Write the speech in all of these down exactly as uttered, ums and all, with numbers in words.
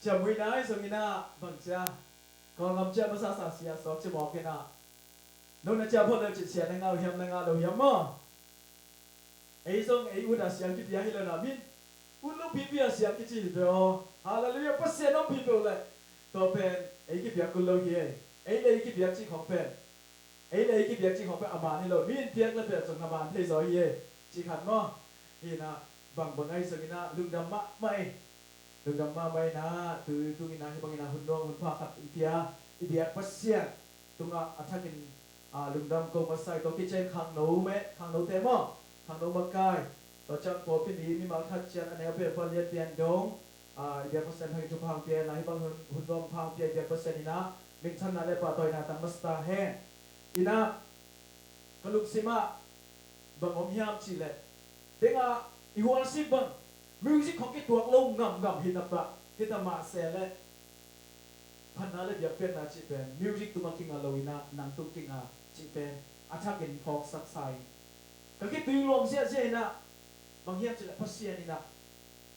Ciamui nai zong inah bang cia Kawlgam ciah masa sa sia suak ci mawk inah, no na ciah phot lo cin sia na ngah uh hiam, na ngah lo hiam maw? Ei zong ei ut a siang kipia hi lo na min ut lo pipi a siang kici hi peuh aw. Halleluiah, Pasian om pi peuh leh tua pen ei kipiak kul lo hi ei. Ei le ei kipiak cih khawng pen, ei le ei kipiak cih khawng pen a man hi lo, mi in piak le piak zong na man thei zaw hi ei. Cih khat maw? Hi inah bang bang ahi zong inah lungdam mahmah ei. Lungdam mahmah inah tu tung inah hih bang inah hun nuam hun pha khat i pia i biak Pasian tungah a thakin lungdam ko masa i. Tua kician khangno meh, khangnote maw, khangno makai, tua ciang pawlpi ni mimal khat cian a neu pen palian pian dong i biak Pasian thakin thupha hong pia inah hih bang hun nuam pha hong pia i biak Pasian inah minthanna le pahtawina tang masa ta hen. Inah ka lungsim ah bang om hiam cih leh, tengah i hualsi bang music khong kituak lo ngamngam hi na pah, hi ta mah se leh phatna le biakpiakna cih pen music tungah kinga lo inah nang tung kinga cih pen a thakin phawksak sa in. Ka kitui luang ziahziah inah bang hiam cih leh Pasian inah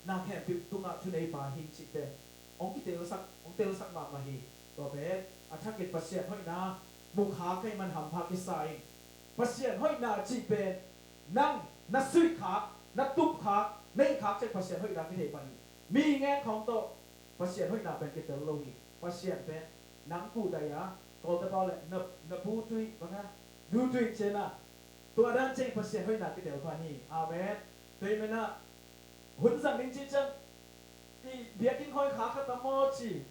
na khempeuh tungah thuneipa hi cih pen hong kitelsak, hong telsak mahmah hi. Tua pen a thakin Pasian hoihna mu khak ahih man hampha kisa in. Pasian hoihna cih pen nang na suih khak, na tup khak, na ih khak ciang Pasian hoihna kithei pan hi. Mi ngen khawng tawh Pasian hoihna pen kitel lo hi. Pasian pen nang kuh dai a, Kawlte pau le na, na bu tui bang a, bu tui cian a, tua dan ciang Pasian hoihna kitel pan hi. Amen. Tua ahih man inah hun zang ding cih ciang i biakinn khawi kha khat a maw ci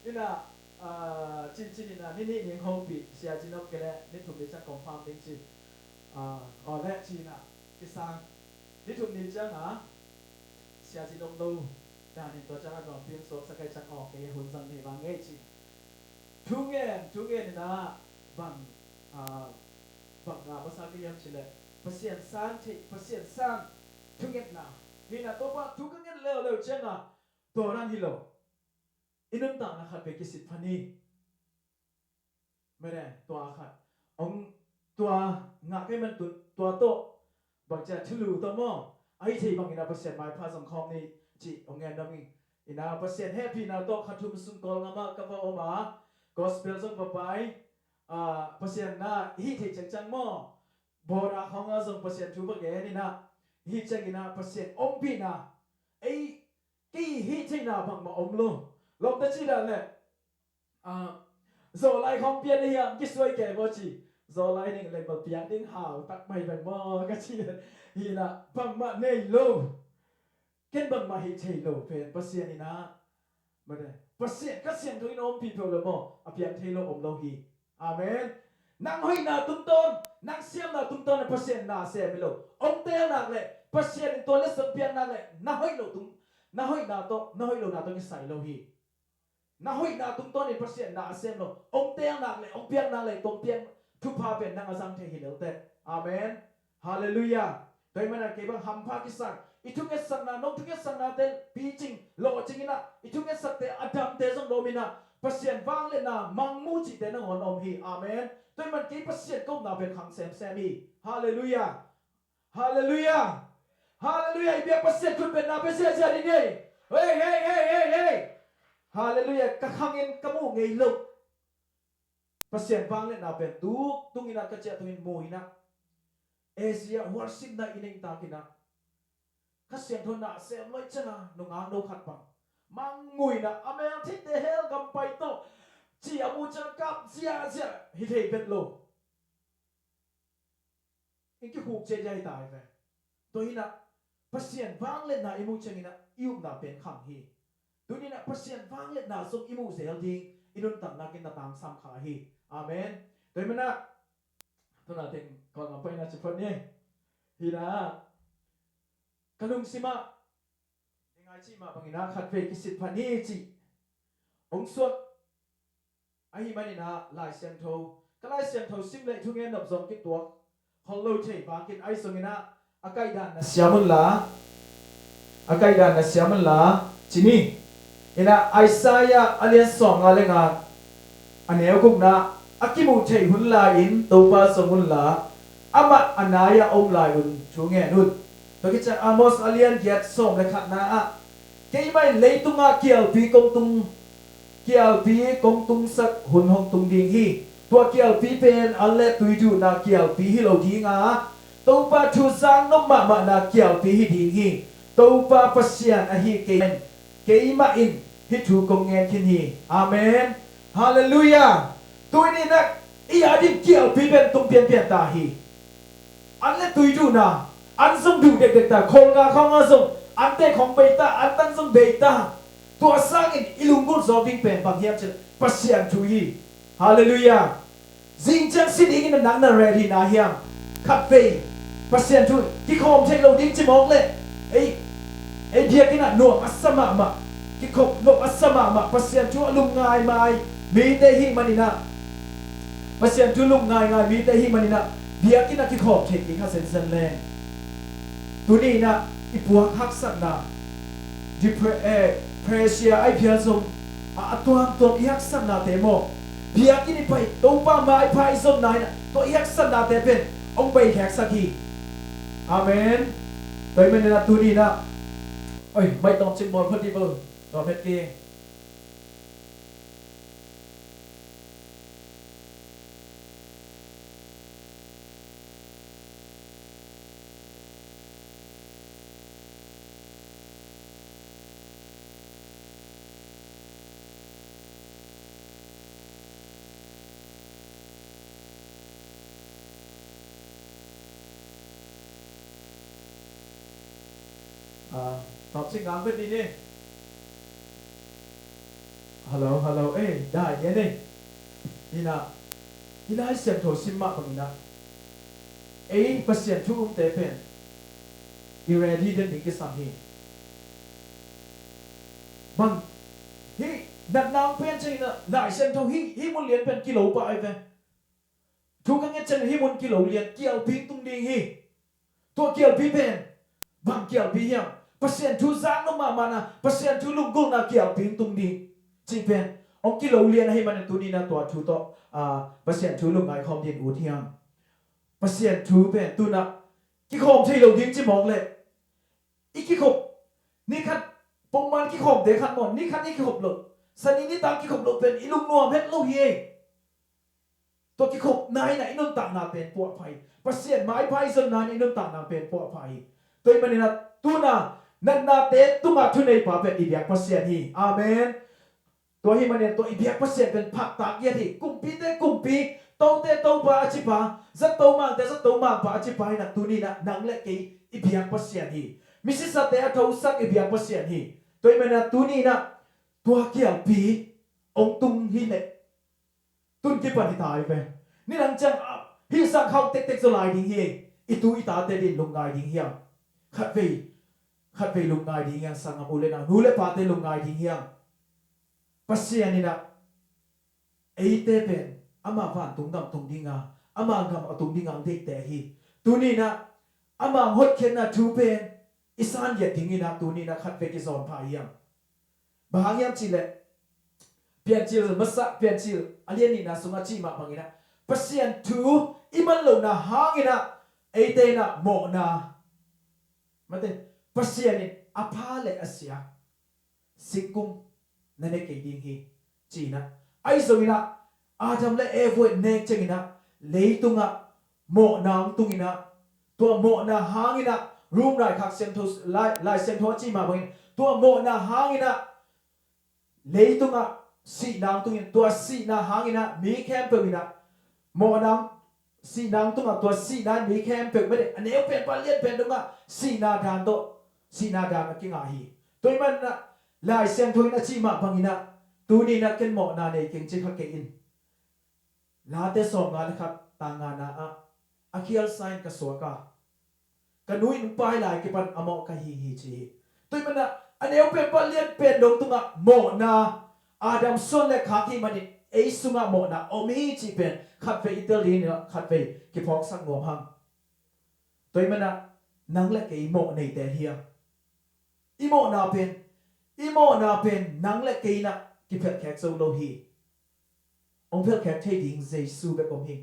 inah, ah, cincin inah ni nih ning hopih, sia ci nop kei leh ni thum ni ciang confirm ding ci. Ah, aw leh ci inah kisang ni thum ni ciang a sia ci nop lo dan in tua ciang a nuampi hong suaksak ahih ciang aw kei hun zang thei vang ngei ci. Thu ngen, thu ngen inah bang, ah, bang ngah masa ka hiam cih leh Pasian sang thei, Pasian sang thungetna hi inah Topa thu ka nget leuleu ciang a tua dan hi lo. I nuntakna khat vei kisit phan hi. Mede tua khat hong tua ngah kei man tun tua tawh bang cia thulu tawh maw, ahi thei bang inah Pasian maipha zong khawm ni cih hong ngen nuam ing. Inah Pasian hehpihna tawh kha thum sung Kawlgam ah ka va om a, gospel zong va pai, ah, Pasian na hih thei ciangciang maw, border khawng ah zong Pasian thu va gen inah, hih ciang inah Pasian ompihna ei, kei hih theihna bangmah om lo. Lawmte cih dan leh, ah, zawlai khawng pian na hiam, kisuai kei maw ci. Zawlai ning leh bang piak ding hau tak mai bang maw ka ci. Hi inah bangmah nei lo. Ken bangmah hih thei lo pen Pasian inah, mede, Pasian Kha Siangtho in a ompih peuh le maw, a piang thei lo om lo hi. Amen. Nang hoihna tungtawn, nang siamna tungtawn a Pasian na sem hi lo. Hong teel nak leh Pasian in tua letsong piak nak leh na hoih lo tung, na hoihna tawh, na hoih lona tawh kisai lo hi. Na hoihna tungtawn in Pasian na a sem lo. Hong teel nak leh, hong piak nak leh, tua hong piak thupha pen nang a zang thei hi leuteh. Amen. Halleluiah. Tua ahih manin kei bang hampha kisang, i thungetsakna, nong thungetsaknate picing, lawhcing inah, i thungetsakte a damte zong lawm inah, Pasian vangliatna mangmuh cihte nangawn om hi. Amen. Tua ahih manin kei Pasian ka upna pen khang semsem hi. Halleluiah. Halleluiah. Halleluiah. I biak Pasian khut bengna pia ziahziah ding hi. Hei, hei, hei, hei, hei. Halleluiah. Ka khang in ka muh ngei lo. Pasian vangliatna pen tuk tung inah ka ciah tungin mu inah, Asia worship night i neih tak inah, Kha Siangtho na sem loih ciang a nungak no khat bang mangmuh inah a meltheite hell gam pai tawh ci a muh ciang kap ziahziah hi thei vet lo. Hong kikhuk ciahciah hi ta hi ve. Tua hi inah Pasian vangliatna i muh ciang inah i upna pen khang hi. Tuni inah Pasian vangliatna zong i muh zel ding i nuntakna kin na tangsam kha hi. Amen. Tua ahih manin tuna teng Kawlgam paina ci phot ni. Hi inah ka lungsim ah i ngaih cih mah bang inah khat vei kisit phan hi cih hong suak. Ahih manin ah Lai Siangtho, ka Lai Siangtho sim leh thungen nop zong kituak khol lo thei bangin ahi zongin ah a kaihdan na siam unla, a kaihdan na siam unla ci ni. Inah Isaiah a lian sawmnga le nga a neu gukna, a kimuh theih hun lai-in Topa zong unla, amah a nai-ah om lai-un thu ngen un. Tua khit ciang Amos a lian giat sawm le khatna ah Keimah in leitungah kialpi kong tung, kialpi kong tungsak hun hong tung ding hi. Tua kialpi pen an le tui duhna kialpi hi lo ding a, Topa thu zak nop mahmahna kialpi hi ding hi. Topa Pasian ahi keimah in, keimah in hih thu kong ngen khin hi. Amen. Halleluiah. Tuni in ah i ading kialpi pen tung pianpian ta hi. An le tui duhna, an zong duh dekdek ta, kholnga khawng a zong an tek khawng bei ta, an tang zong bei ta. Tua sangin i lunggulh zawk ding pen bang hiam cih leh Pasian thu hi. Halleluiah. Zing ciang si dingin a nang na ready na hiam? Khatvei Pasian thu kikhawm theih lo ding ci mawk leh ei, ei biakinn ah nuam a sa mahmah, kikhop nop a sa mahmah, Pasian thu a lungngaingai mite hih manin ah, Pasian thu lungngaingai mite hih manin ah biakinn ah kikhawm theih ding a zenzen leng. Tuni in ah i puak haksatna, depre-, eh, pressure ai phial zong a, a tuamtuam i haksatnate maw, biakinn i pai, Topa maipha i zonna in ah tua i haksatnate pen hong bei kheksak hi. Amen. Tua ahih manin ah tuni in ah, oi, mai tawng cin mawl phot dih bo. Tua phet kei. Ah, tawp cing ngang vet ni ni. Hello, hello. Eh, dai ni ni. Ina, i Lai Siangtho sim mah bangin ah, ei Pasian thu umte pen i ready den ding kisam hi. Bang, hih natna hong pian ciangin ah Lai Siangtho hih, hih mun lian pen kilo pah ai ve. Thu ka nget ciangin hih mun kilo lian, kialpi tung ding hi. Tua kialpi pen bang kialpi hiam? Pasian thu zak nop mahmahna, Pasian thu lunggulhna kialpi tung ding cih pen hong kilo lian ahih manin tuni in ah tua thu tawh, ah, Pasian thu lungngai khawm dingin ut hiam? Pasian thu pen tu in ah kikhawm thei lo ding ci mawk leh, i kikhop, ni khat, pongman kikhawmte khat maw, ni khat i kikhop loh, Sani nitak kikhop loh pen i lungnuam het lo hi. Tua kikhopna in ah i nuntakna pen puahpha hi. Pasian maipha i zonna in ah i nuntakna pen puahpha hi. Tua ahih manin ah tu in ah natnate tungah thuneipa pen i biak Pasian hi. Amen. Tua ahih manin ah tua i biak Pasian pen phattak giat hi. Kumpite Kumpi, tote Topa a cipa, zato mangte zato mangpa a cipa in ah tuni in ah nang le kei i biak Pasian hi. Misisate a thosak i biak Pasian hi. Tua ahih manin ah tuni in ah tua kialpi hong tung hi leh, tun kipan hi ta hi ve. Nidang ciang, ah, hih sang khauh tektek zaw lai ding hi. I tu i tate din lungngai ding hiam? Khatvei, khatvei lungngai ding hiam? Sanggam u le nau, nu le pate lungngai ding hiam? Pasian in ah eite pen ama vantung gam tung ding a, ama gam a tung ding a hong deihte hi. Tuni in ah ama hotkhiatna thu pen i san giat dingin ah tuni in ah khatvei kizawn pha hiam? Bang hang hiam cih leh, Piancil masa, Piancil a lian nihna sungah cih mah bangin ah, Pasian thu i man lohna hangin ah eite in ah mawhna, mate, Pasian in a pha le a sia singkung na ne kei ding hi, ci-in ah. Ahi zongin ah Adam le Eva in nek ciangin ah leitungah mawhna hong tungin ah, tua mawhna hangin ah, Rom laikhak siangtho, Lai, Lai Siangtho a cih mah bangin, tua mawhna hangin ah leitungah sihna hong tungin, tua sihna hangin ah mi khempeuh in ah mawhna hong, sihna hong tungah tua sihna in mi khempeuh, mate, a neu pen pan lian pen dongah sihna dan tawh, sihna dan a kingah hi. Tua ahih manin ah Lai Siangtho in a cih mah bangin ah tuni in ah ken mawhna nei keng ci kha kei in. Late sawmnga le khat tang ngana ah, a khial sa in ka suak a, ka nu in hong pai lai kipan a mawh ka hi hi, ci hi. Tua ahih manin ah a neu pen pan lian pen dong tungah mawhna, Adam suan le khak ahih manin ei sungah mawhna om hi cih pen khatvei i tel dingin ah khatvei kiphawksak nuam hang. Tua ahih manin ah nang le kei mawh neite hi a, i mawhna pen, i mawhna pen nang le kei in ah kiphelh khek zo lo hi. Hong phelh khek thei ding Jesu bek om hi.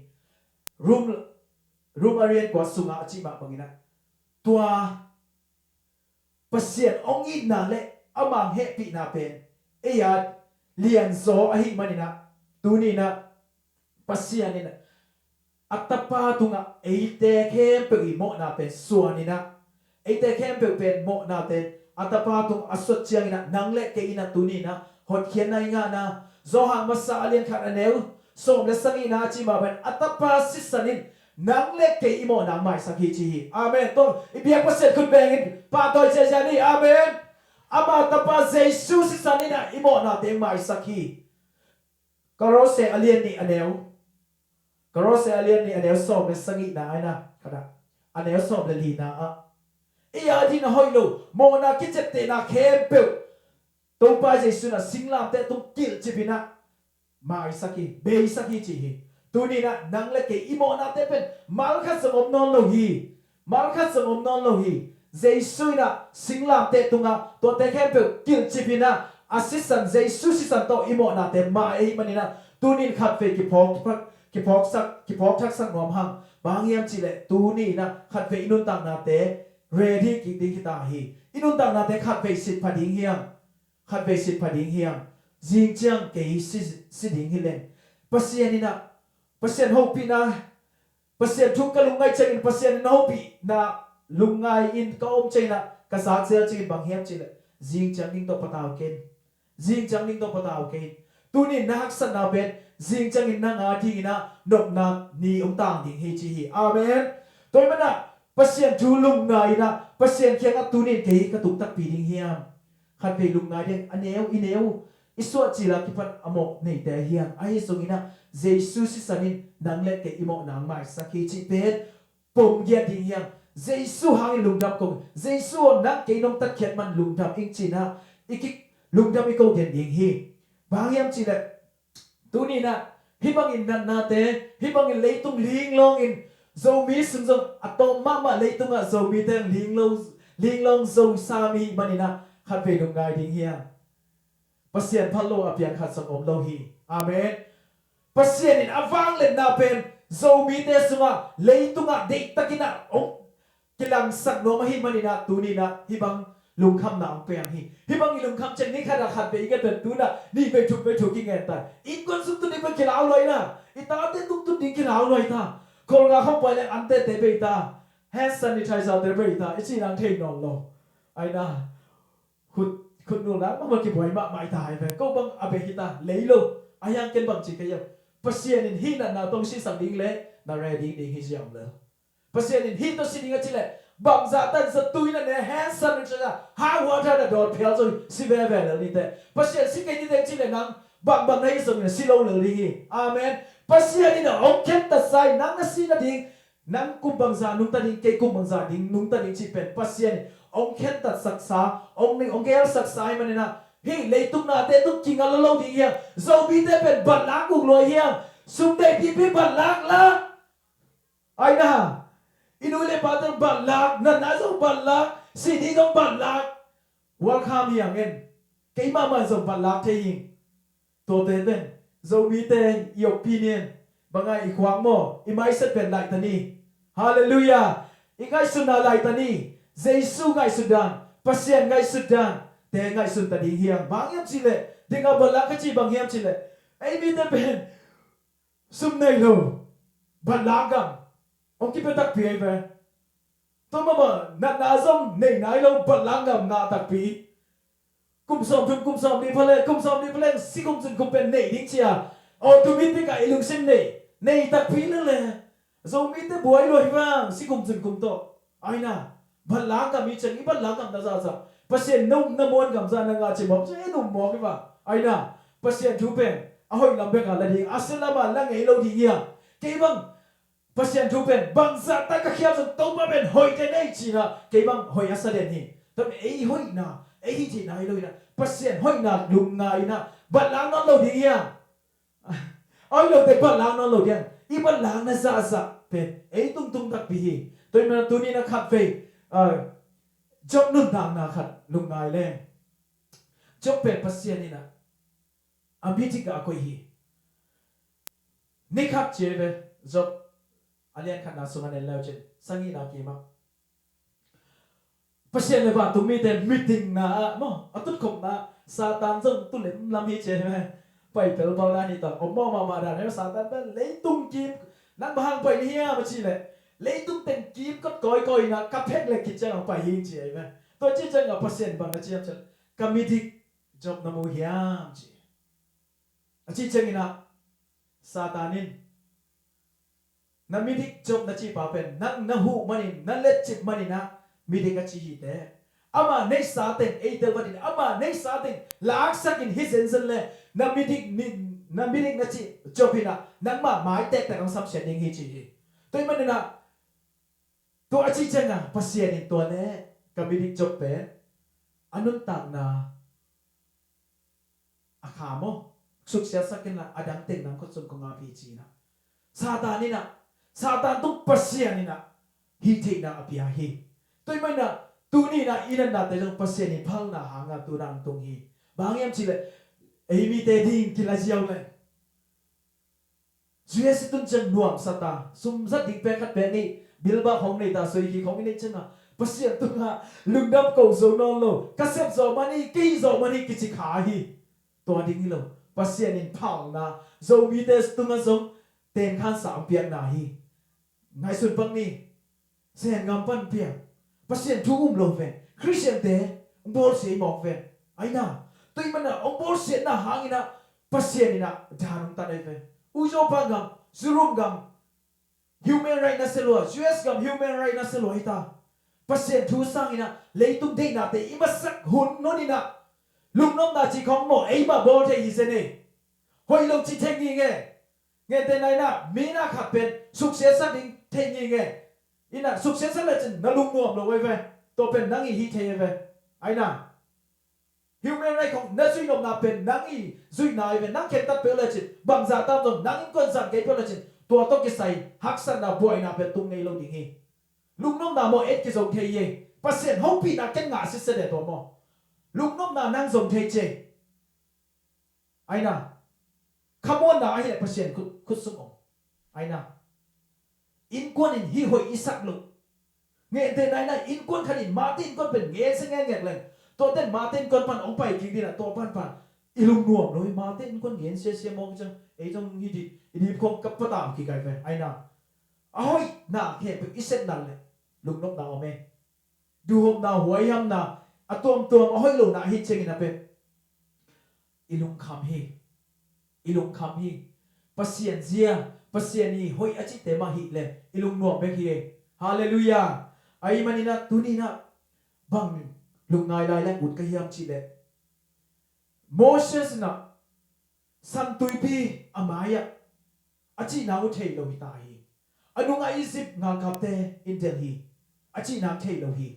Rom, Rom a lian kua sungah a cih mah bangin ah, tua Pasian hong itna le ama hong hehpihna pen ei a lianzaw ahih manin ah, tuni in ah Pasian in ah a tapa tungah eite khempeuh i mawhna pen suan in ah, eite khempeuh pen mawhna pen a tapa tungah a suat ciangin ah nang le kei in ah tuni in ah hotkhiatna i ngahna, Johan masa a lian khat a neu sawm le sagihna a ci mah bangin a tapa sisan in nang le kei i mawhna maisak hi ci hi. Amen. Tua i biak Pasian khut bengin pahtawi ziahziah ni. Amen. Ama tapa Jesu sisan in ah i mawhnate maisak hi. Kolose a lian nih a neu, Kolose a lian nih a neu sawm le sagihna a, ina khat ah, a neu sawm le lina ah, ei a dingin a hoih lo mawhna kiciaptehna khempeuh Topa Jesu in ah singlamteh tung kilhcip in ah maisak hi, beisak hi ci hi. Tuni in ah nang le kei i mawhnate pen mal khat zong om nawn lo hi. Mal khat zong om nawn lo hi. Jesu in ah singlamteh tungah tuate khempeuh kilhcip in ah a sisan, Jesu sisan tawh i mawhnate mai ahih manin ah tuni in khatvei kiphawk, kiphawksak, kiphawk thaksak nuam hang. Bang hiam cihleh tuni in ah khatvei i nuntaknate ready kik ding hi ta hi. I nuntaknate khatvei sit pha ding hiam? Khatvei sit pha ding hiam? Zing ciang kei si, si ding hi leng. Pasian in ah, Pasian hopihna, Pasian thu ka lungngaih ciangin, Pasian in a hopihna lungngai in ka om ciangin ah ka zak zel ciangin bang hiam cihleh zing ciang ning tawh patau kei in. Zing ciang ning tawh patau kei in. Tuni in na haksatna pen zing ciangin nang a dingin ah nopna ni hong tang ding hi ci hi. Amen. Tua ahih manin ah Pasian thu lungngai in ah Pasian kiangah tuni in kei ka tung takpi ding hiam? Khatvei lungngai ding, a neu, i neu, i suah cil a kipan a mawh neite hiam? Ahi zongin ah Jesu sisan in nang le kei i mawhna maisak hi cih pen pom giat ding hiam? Jesu hangin lungdam kong, Jesu aw nang kei nong tatkhiat man lungdam ing ci in ah i ki lungdam i ko den ding hi. Bang hiam cihleh tuni in ah hih bangin natnate, hih bangin leitung linglawng in, Zomi sung zong a tawm mahmah leitungah Zomite linglo, linglawng zo sa mi hih manin ah khatvei lungngai ding hiam? Pasian phal lo a piang khat zong om lo hi. Amen. Pasian in a vangliatna pen Zomite sungah leitungah deihtakin ah hong kilangsak nuam ahih manin ah tuni in ah hih bang lungkhamna hong piang hi. Hih bang i lungkham ciang ni khat ah khatvei i nget pen tu in ah nihvei thumvei thu kingen ta. Innkuan sung tun ding pen kilau lua in ah, i tate tung tun ding kilau lua hi ta. Kholnga khong pai leng an tete bei ta. Hand sanitizer te bei ta. I cih nang thei nawn lo. Ai na. Khut, khut nulna mahmah kibuai mahmah i ta hi ve. Ko bang a beh hi ta, lei lo. A hiang ken bang ci ka hiam? Pasian in hih natna tawh hong sisak ding leh na ready ding hi ziam lo. Pasian in hih tawh si ding a cih leh bangzah tan zatui na ne, hand sanitizer, hot water na dawn phial zong si veve lel ni teh. Pasian si kei ni teh cih leh nang bangbang na hi zongin si lo lel ding hi. Amen. Pasian in a hong khentat sa in nang na si nading, nang kum bangzah nungta ding, kei kum bangzah ding nungta ding cih pen Pasian in hong khentat saksa, hong, hong gel saksa ahih manin ah hih leitung nate tung kingal lo ding hiam? Zomite pen banlak uk lua hiam? Sum deih pipi banlak la. Ai na, i nu le pate banlak, natna zong banlak, si ding zong banlak. Welcome hi hang en. Keimah mah zong banlak thei hing. Tuate pen Zomite i opinion, bang a i khuak maw, i mindset pen laih ta ni. Halleluiah. I ngaihsutna laih ta ni. Jesu ngaihsut dan, Pasian ngaihsut dan te ngaihsun ta ding hiam? Bang hiam cih leh, ding a banlak ka cih bang hiam cih leh, ei mite pen sum nei lo, banlak gam hong kipia takpi ahi ve. Tua mah bang natna zong nei nai lo, banlak gam ngah takpi. Kum sawmthum, kum sawmli pha leng, kum sawmli pha leng si kum zun kum pen nei ding ci a, automatic ah i lungsim nei, nei takpi lel leh. Zomite buai lua hi vang, si kum zun kum tawh. Ai na, banlak gam hi ciang, i banlak gam na zahzah, Pasian na upna muan gam zah na ngah ci mawk ciang, i nuam mawk hi vang. Ai na, Pasian thu pen a hoih lam bek a la ding, a sia lam a la ngei lo ding hiam? Kei bang Pasian thu pen bangzah tak ka khial zong Topa pen hoih den ei ci in ah, kei bang hoih a sa den hi. Tua pen ei hoihna, ei hih theihna hi lo in ah, Pasian hoihna lungngai in ah, banlak nawn lo ding hiam? Ahi lote banlak nawn lo ding hiam? I banlakna zahzah pen ei tungtung takpi hi. Tua ahih manin ah tuni in ah khatvei, ah, Job nuntakna khat lungngai leng. Job pen Pasian in ah a mi dik ah a koih hi. Ni khat ci ve, Job a lian khatna sung a en le uh cin, sagihna kim ah, Pasian le vantung mite mitingna ah maw, a tutkhopna ah Satan zong tu lemlam hi ci ei ve. Pai pelpal dan hi ta, om mawh mahmah dan hi. Satan pen leitung kim, nang bang hang pai na hiam a cih leh, leitung teng kim kot kawikawi in ah ka phek leh khit ciang a pai hi ci ei ve. Tua ci ciang a Pasian bang na ci hiam cih leh, ka midik Job na mu hiam ci. A cih ciangin ah Satan in, na midik Job na cih pa pen nang na huh manin, na letcip manin ah midik a ci hi teh, ama neihsa teng ei tel vat in, ama neihsa teng laksak in hi zenzen leh, na midik, mi, na midik na cih Job in ah nangmah mai tektek hong samsiat ding hi ci hi. Tua ahih manin ah, tua a cih ciang a Pasian in tua leh ka midik Job pen a nuntakna a kha maw, suksiatsak in la, a dang teng nang khut sung kong ap hi ci in ah, Satan in ah, Satan tung Pasian in ah hih theihna a pia hi. Tua ahih manin ah tuni in ah i natnate zong Pasian in phalna hang a tu dang tung hi. Bang hiam cih leh, ei mite ding kila ziau leh, U S i tun ciang nuamsa ta, sum zat ding pek khat pek nih, bilbak hong nei ta, suai kik hong i neih ciang a, Pasian tungah lungdam ko zo nawn lo, ka sep zawh man hi, ka hih zawh man hi kici kha hi. Tua ding hi lo, Pasian in phalna, Zomite tungah zong tenkhansa hong piakna hi. Ngaihsun pak ni, Sengam pan piang, Pasian thu um lo ven, Khristiante hong bawlsia i mawk ven. Aina, tua ahih manin ah hong bawlsiatna hangin ah Pasian in ah dan hong tan ei ve. Uizaw pa gam, Zurum gam, human right na sia lua, U S gam human right na sia lua hi ta. Pasian thu sangin ah leitung deihnate i masak hun nunin ah lungnopna cih khong maw, eimah bawl thei hi zen ei. Hoih lo cih thei ngingei. Ngetena in ah, mi na khat pen suksiatsak ding thei ngingei. In ah suksiatsak lecin na lungnuam lo ei ve. Tua pen nang i hih thei ei ve. Aina, human right khong na zuih nopna pen nang i zuihna ei ve. Nang khentat peuh lecin, bangzah tam zong nang innkuan zan kei peuh lecin, tua tawh kisai haksatna buaina pen tung ngei lo ding hi. Lungnopna maw, et kizong thei ei. Pasian hopihna ken ngah sitset e tua maw. Lungnopna nang zong thei ci ei. Aina, khamuanna ahih leh Pasian khut, khut sung om. Aina, innkuan in hih hoih i sak loh. Ngetena in ah innkuan khat in mate innkuan pen ngen sia ngekngek leng, tuate in mate innkuan pan hong pai kik ding ah, tua pan pan i lungnuam lo hi. Mate innkuan ngen siasia mawk ciang ei zong hih dip, i dip khong ka pata kik ai ve. Aina, a hoihna khempeuh i sepna leh lungnopna om ei. Duhhopna, huaihamna, a tuamtuam a hoih lohna ahih ciangin a pen i lungkham hi. I lungkham hi. Pasian zia, Pasian i hoih a cihte mah hih leh i lungnuam bek hi. Halleluiah. Ahih manin ah tuni in ah bang lungngai lai leng ut ka hiam cih leh, Moses in ah San Tuipi a mai-ah a cihna uh thei lo hi ta hi. A nungah Egypt ngalkapte in delh hi, a cihna thei lo hi.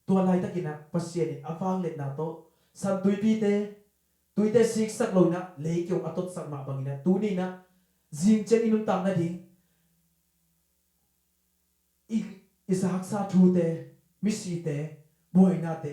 Tua laitakin ah Pasian in a vangliatna tawh San Tuipite, tuite siksak lo in ah lei kiang a totsak mah bangin ah tuni in ah zing ciang i nuntak nading i, i zaksa thute, misite, buainate,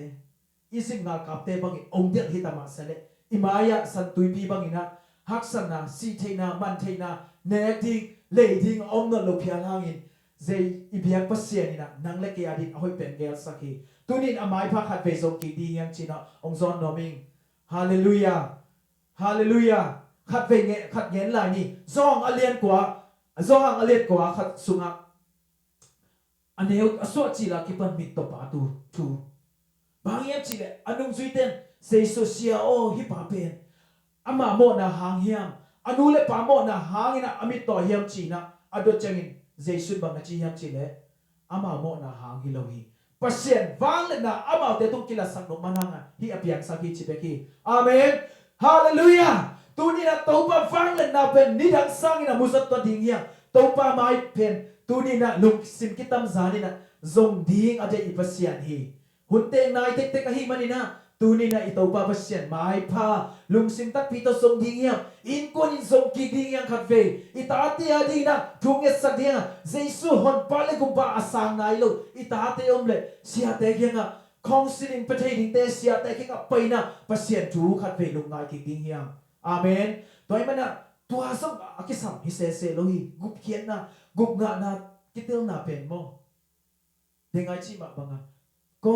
Egypt ngalkapte bangin hong delh hi ta mah sia leh, i mai-ah San Tuipi bangin ah haksatna, sih theihna, man theihna, nek ding, lei ding a om nawn lo phial hangin, zei i biak Pasian in ah nang le kei a dingin a hoih pen gelsak hi. Tuni in a maipha khatvei zong kik ding hi hang ci-in ah hong zawn nuam ing. Halleluiah. Halleluiah. Khatvei nge, khat ngen lai ni. Johan a lian kua, Johan a lian kua khat sungah a neu a suah cil a kipan mittawpa tu thu. Bang hiam cih leh a nungzuite in Jesu, Sia aw, hih pa pen amah mawhna hang hiam, a nu le pa mawhna hangin ah a mittaw hiam ci-in ah a dot ciangin Jesu in bang na ci hiam cih leh, amau mawhna hang hi lo hi. Pasian vangliatna amaute tung kilatsak nop man hangin hih a piangsak hi ci bek hi. Amen. Halleluiah. Tuni in ah Topa vangliatna pen nidang sangin a muzat tua ding hi a, Topa mai pen tuni in ah lungsim kitamzan in ah zong ding a deih i Pasian hi. Hun teng nai tektek ahih manin ah tuni in ah i Topa Pasian maipha lungsim takpi tawh zong ding hiam, innkuan in zong kik ding hiam khatvei, i tate a dingin ah thu ngetsak ding a, Jesu honpa le gumpa a sang nai lo i tate om leh siate kiangah, counselling pia thei dingte siate kiangah pai-in ah Pasian thu khatvei lungngai kik ding hiam. Amen. Tua ahih manin ah tua zong a kisam hi sese lo hi. Gupkhiatna, gupngahna, kitelna pen maw, deng ngai cih mah bangin Ko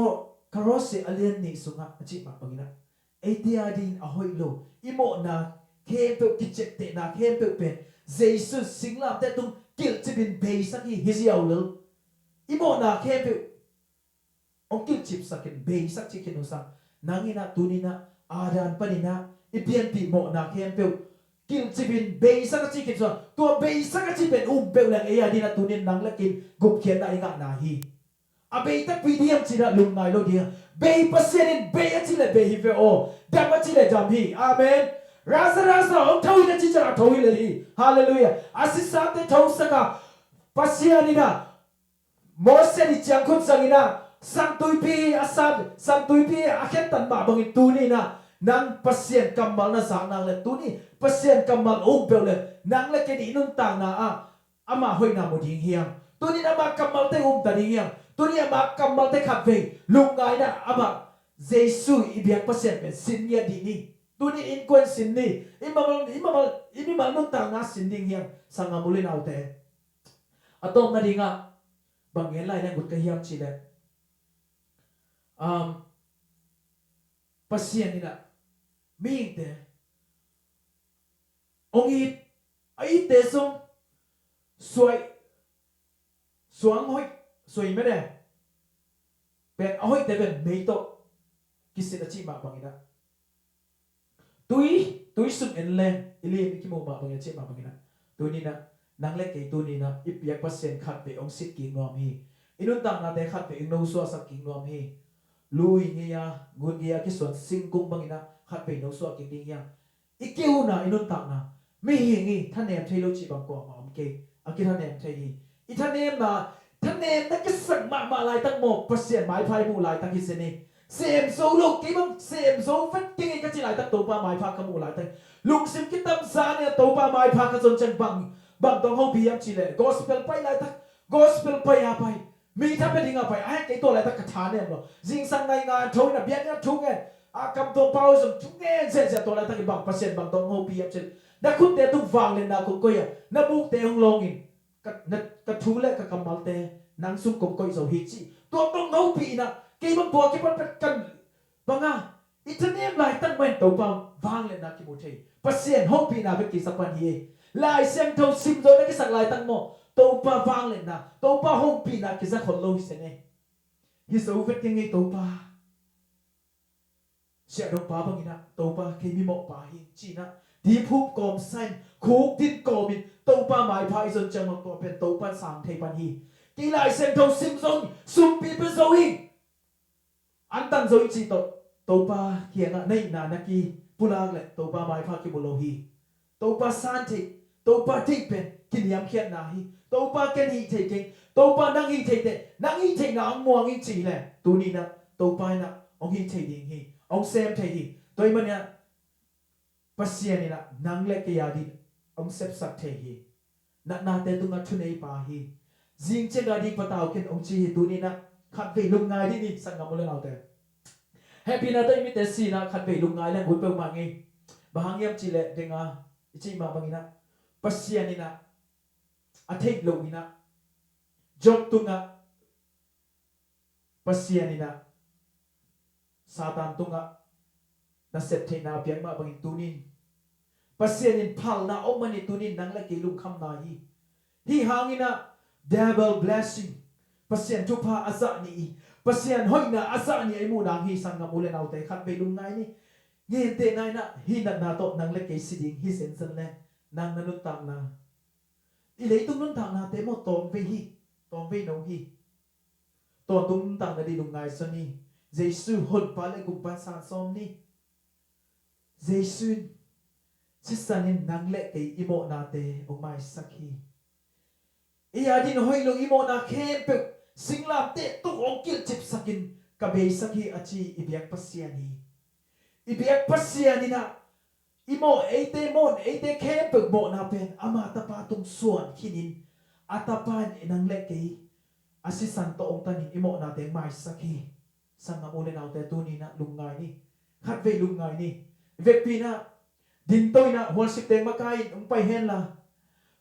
Kolosse a lian nih sungah a cih mah bangin ah, eite adingin a hoih lo i mawhna khempeuh, kiciaptehna khempeuh pen Jesu singlamteh tung kilhcipin beisak hi, hi ziau lo. I mawhna khempeuh hong kilhcipsakin beisak cih khin uh sang. Nang in ah tuni in ah Adam panin ah i pianpih mawhna khempeuh kilhcipin beisak a cih khin sang. Tua beisak a cih pen um peuh leng ei adingin ah tuni in nang le kei in gupkhiatna i ngahna hi. A bei takpi ding hiam cih in ah lungngai lo ding a. Bei, Pasian in bei a cih leh bei hi ve aw. Dam a cih leh dam hi. Amen. Lazarus aw, hong tho in a cih ciang a tho hi lel hi. Halleluiah. A sisate thosak a, Pasian in ah Moses i ciangkhut zangin ah, San Tuipi a san, San Tuipi a khentat mah bangin tuni in ah nang Pasian kammal na zak nak leh, tuni Pasian kammal um peuh leh nang le kei in i nuntakna ah ama hoihna mu ding hiam? Tuni in ama kammalte um ta ding hiam? Tuni ama kammalte khatvei lungngai in ah ama Jesu i biak Pasian pen sin ngiat dih ni. Tuni in kua in sin ni? I mimal, i mimal, i mimal nuntakna sin ding hiam? Sanggam u le naute, a tawpna dingah bang gen lai leng ut ka hiam cih leh, um, Pasian in ah mihingte hong it, a itte zong suai, suang hoih, suai mene pen, a hoihte pen mei tawh kisit a cih mah bangin ah, tui, tui sung en leng i lim i kimu mah bangin a cih mah bangin ah, tuni in ah nang le kei tuni in ah i biak Pasian khatvei hong sit kik nuam hi. I nuntaknate khatvei hong nosuahsak kik nuam hi. Lui ngei a, ngun ngei a kisuan singkung bangin ah khatvei nosuah kik ding hiam? I keu na, i nuntakna, mihing i thanem thei lo cih bang kuamah om kei. A kithanem thei hi. I thanemna, thanemna kisak mahmah laitak maw, Pasian maipha i muh laitak hi zen hi. Sem zo lo, kei bang sem zo vet kei ngei ka cih laitak Topa maipha ka muh laitak. Lungsim kitamza nih a Topa maipha ka zon ciang bang, bang tawh hong hopih hiam cih leh, gospel pai laitak, gospel pai a pai, mi tha pia ding a pai, a hek kei tua laitak ka thanem lo. Zingsang nai ngan tho in a biakinn ah thu ngen, a kam tuang pau zong thu ngen ziahziah tua laitak i bang Pasian bang tawh hong hopih hiam cih leh, na khutte tung vangliatna kong koih a, na bukte hong lawng in, ka, na, ka thu le ka kammalte nang sung kong koih zo hi ci. Tua tawh hong hopih in a, kei bang tua kipan pet kan bang a, i thanem laitak mah in Topa vangliatna kimu thei. Pasian hopihna bek kisak pan hi. Lai Siangtho sim zo na kisak laitak maw, Topa vangliatna, Topa hopihna kisak khol lo hi zen hi. Hi zo vet kei ngei Topa. Siahdongpa bangin ah, Topa kei mimawhpa hi ci in ah, diphup kawm sa in, khuk din kawm in, Topa maipha i zon ciang mah tua pen Topa in sang thei pan hi. Kei Lai Siangtho sim zo in, sumpi pia zo hi. An tang zo in cih tawh Topa kiangah na itna na kipulak leh Topa maipha kimu lo hi. Topa san theih, Topa theih pen kiniamkhiatna hi. Topa ken hih thei keng, Topa nang hih thei teh, nang hih theihna hong muang in cih leh, tuni in ah Topa in ah hong hih thei ding hi, hong sem thei hi. Tua ahih manin ah Pasian in ah nang le kei a ding hong sepsak thei hi. Natnate tungah thuneipa hi. Zing ciang a ding patau ken hong ci hi. Tuni in ah khatvei lungngai dih ni, sanggam u le naute. Hehpihna tawh i mitte si in ah khatvei lungngai leng ut peuhmah ngei. Bang hang hiam cih leh, deng a i cih mah bangin ah, Pasian in ah a theih loh in ah, Job tungah Pasian in ah Satan tungah nasep theihna a piak mah bangin tuni in Pasian in phalna om man hi. Tuni in nang le kei lungkhamna hi. Hih hangin ah devil blessing, Pasian thupha a zah nih hi. Pasian hoihna a zah nih a i muh nang hi, sanggam u le naute, khatvei lungngai ni. Gentehna in ah hih natna tawh nang le kei si ding hi zenzen leng, nang na nuntakna, i leitung nuntaknate maw, tawmvei hi, tawmvei no hi. Tawntung nuntakna ding lungngai zaw ni. Jesu Honpa le Gumpa in san sawm ni. Jesu in sisan in nang le kei i mawhnate hong maisak hi. Ei a ding hoih lo i mawhna khempeuh singlamteh tung hong kilhcipsakin ka beisak hi a ci i biak Pasian hi. I biak Pasian in ah i mawh, eite mawh, eite khempeuh mawhna pen ama Tapa tung suan khinin, a Tapa in nang le kei a sisan tawh hong tanin i mawhnate maisak hi. Sanggam u le naute, tuni in ah lungngai ni. Khatvei lungngai ni. Vekpi in ah, dingto in ah, hualsik teng makai in hong pai hen la,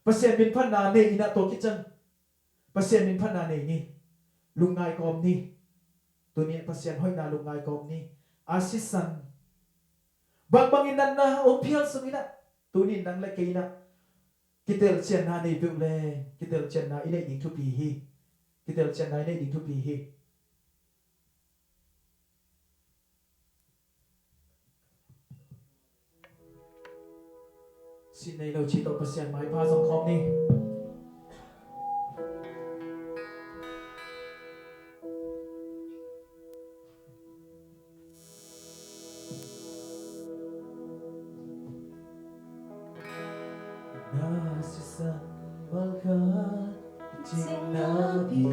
Pasian minphatna nei in ah, tua khit ciang Pasian minphatna nei ni. Lungngai kawm ni. Tuni-in Pasian hoihna lungngai kawm ni. A sisan bangbangin natna om phial sungin ah, tuni-in nang le kei in ah kitelcianna nei peuh leng kitelcianna i neih ding thupi hi. Kitelcianna i neih ding thupi hi. Sin nei lo ci tawh Pasian maipha zong khawm ni. Na sisan malkhat cingna pi,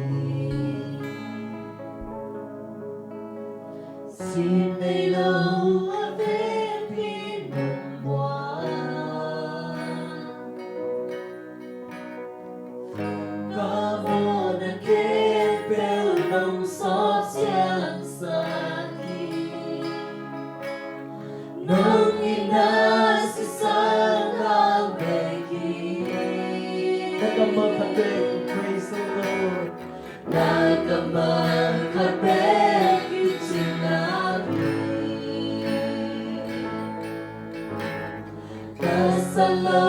sin nei lo a vekpi nong muan. Ka mawhna khempeuh nong sawt siangsak hi. Nong itna sisan hau vek hi. Na kammal khat bek, praise the Lord. Na kammal khat bek hi cingna pi. Ka sa lo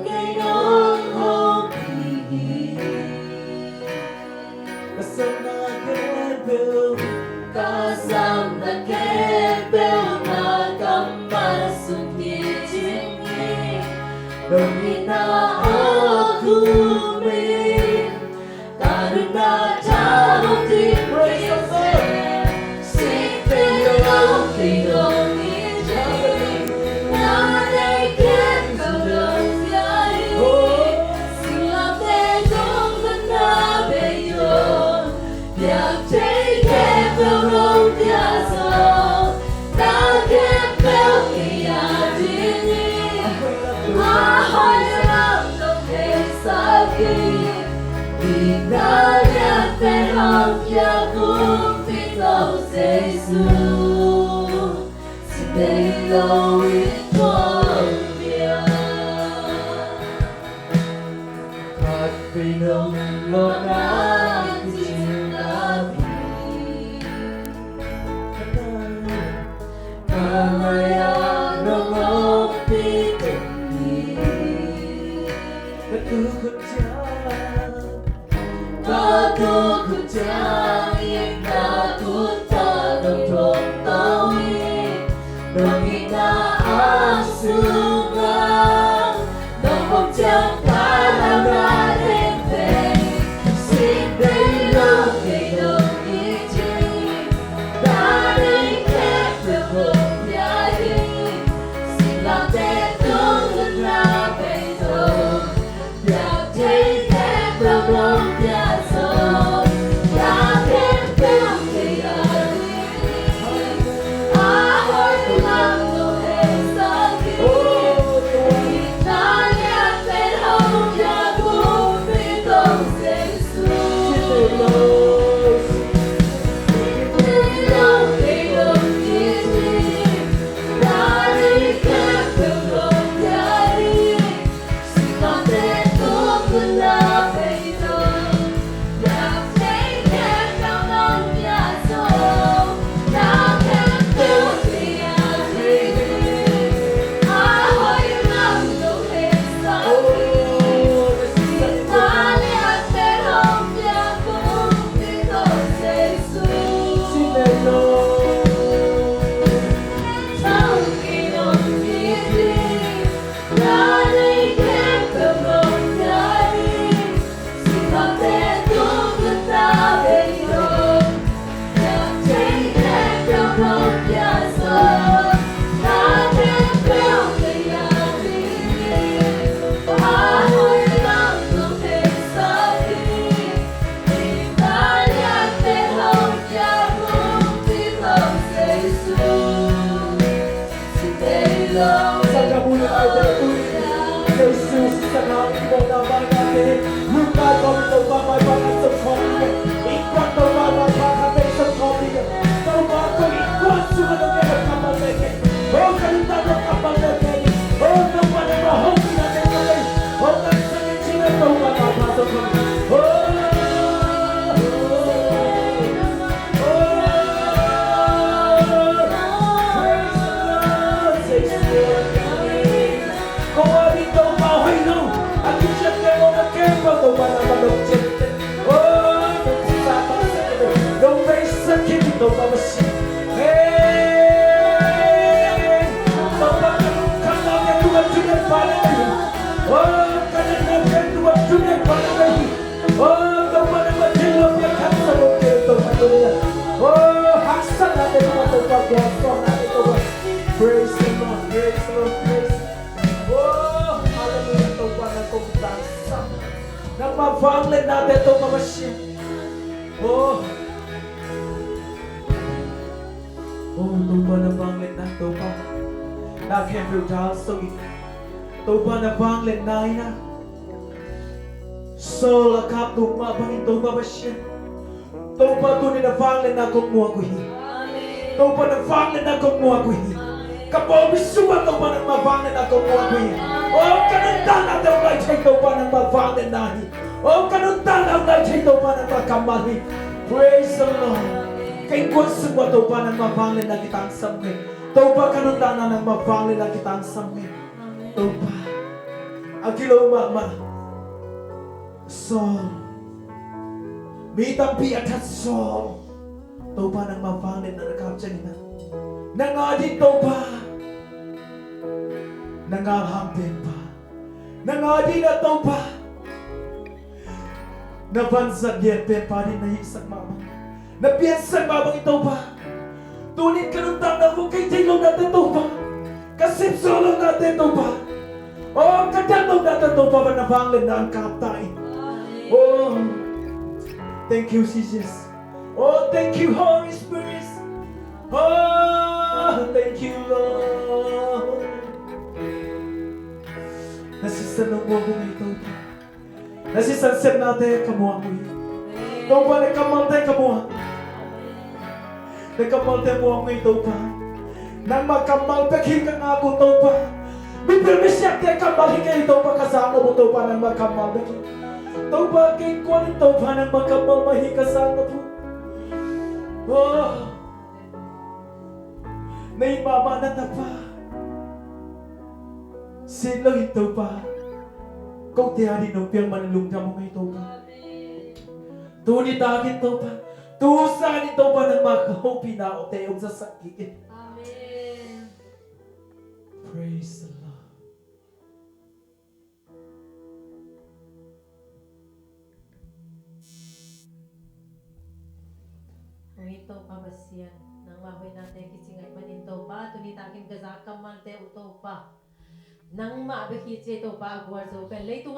kei nong hopih hi. Ka sawtna khempeuh, ka zamna khempeuh na kammal sung kicing hi. Nong itna a khum in, ka nunna tawh ding kei seh. Sing tei lo kei dong hi ding. Na nei khempeuh dong pia hi. Singlamteh dong nunna bei dong, biak thei khempeuh dong pia zo. Na khempeuh kei a ding hi. A hoih lam nong heisak hi. Itna lian pen hong pia Kumpi Topa Jesu. Sin nei lo in tua hong pia. Khat vei nong lawhna kicing na pi. Ka ngai-ah nong ompih teng hi. Ka tu khut ciang, ka tu khut ciangin ka khut tawh nong thong to hi. Nong itna a sungah nong om ciang ka lauhuai thei. Sing tei lo kei dong hi ding. Na nei khempeuh dong pia hi. Singlamteh dong nunna bei dong, biak thei khempeuh dong pia zo. Na khempeuh kei a ding hi. A hoih lam nong heisak hi. Itna lian pen hong pia Kumpi Topa Jesu. Sin tei lo kei dong hi ding. Na nei khempeuh dong pia hi. Jesu, sisan hang i mawhna vana te, lungngai kawm in Topa maipha khat zong khawm ding. Innkuan Topa maipha khat bek zong khawm ding. Topa kong innkuan sungah nong gen kammal bek hi. Oh, ka nuntak nong kammal bek hi. Oh, nong wan a hong ina te ka lei. Oh, ka nuntak in cina Topa maipha zong khawm ding. Oh, oh, oh. Ko a ding Topa hoih lo, a kiciamteh mawhna khempeuh Topa nangmah nong ciamteh. Oh, nong sa, nong sa, nong veisak khit hi Topa Pasian. Hey! Topa ka lungkhamnate tungah thuneihpa na hi. Oh, ka natnate tungah thuneihpa na hi. Oh, Topa nangmah thinlung piak khat sa lo kei Topa tuni-a. Oh, haksatnate tungah Topa gualzawhnate Topa. Praise the Lord, praise the Lord, praise. Oh, hallelujah, Topa nang kong tangsam. Nangmah vangliatnate Topa Pasian. Oh. Oh, Topa na vangliatna Topa. Na khempeuh dalsawng in. Topa na vangliatna in ah. Saul a kap tung mah bangin Topa Pasian. Topa tuni na vangliatna kong muak uh hi. Topa na vangliatna kong muak uh hi. Ka pawlpi sungah Topa nangmah vangliatna kong muak uh hi. Oh, ka nuntaknate hong lait thei Topa nangmah vangliatna hi. Oh, ka nuntakna hong lait thei Topa nangmah kammal hi. Praise the Lord. Ka innkuan sungah Topa nangmah vangliatna kitangsam hi. Topa ka nuntakna nangmah vangliatna kitangsam hi. Topa. A gilo mahmah. Saul. Mi tampi a that Saul. Topa nangmah vangliatna na kap ciangin ah. Nang a ding Topa. Na ngalhang penpa. Nang a ding ah Topa. Na vanzat lian penpa ding na hihsak mah bang. Na piansak mah bangin Topa. Tunin ka nuntakna vua kei theih lohnate Topa. Ka sep zo lohnate Topa. Oh, ka dat lohnate Topa, va na vangliatna hong kap ta in. Oh, thank you, Jesus. Oh, thank you, Holy Spirit. Oh, thank you, Lord. Na sisan nong muak uh hi Topa. Na sisan sepnate ka muak uh hi. Topa na kammalte ka muak. Na kammalte muak uh hi Topa. Nangmah kammal bek hi ka ngak uh Topa. Mipil misiamte kammal hi kei Topa ka zak nop uh Topa nangmah kammal bek hi. Topa kei kuan in Topa nangmah kammal mah hi ka zak nop uh. Oh. Na it mahmah na tapa. Sin lo in Topa. Kote a ding nong piak man lungdam ong ei Topa. Tuni takin Topa. Tu sanin Topa nangmah ka hopihna awte ong zasak kik in. Amen. Praise the Lord. Oi Topa Pasian, nangmah hoihnate kici ngaih manin Topa, tuni takin ka zak kammalte uh Topa. Nangmah bek hi ci Topa, a gualzo pen leitungah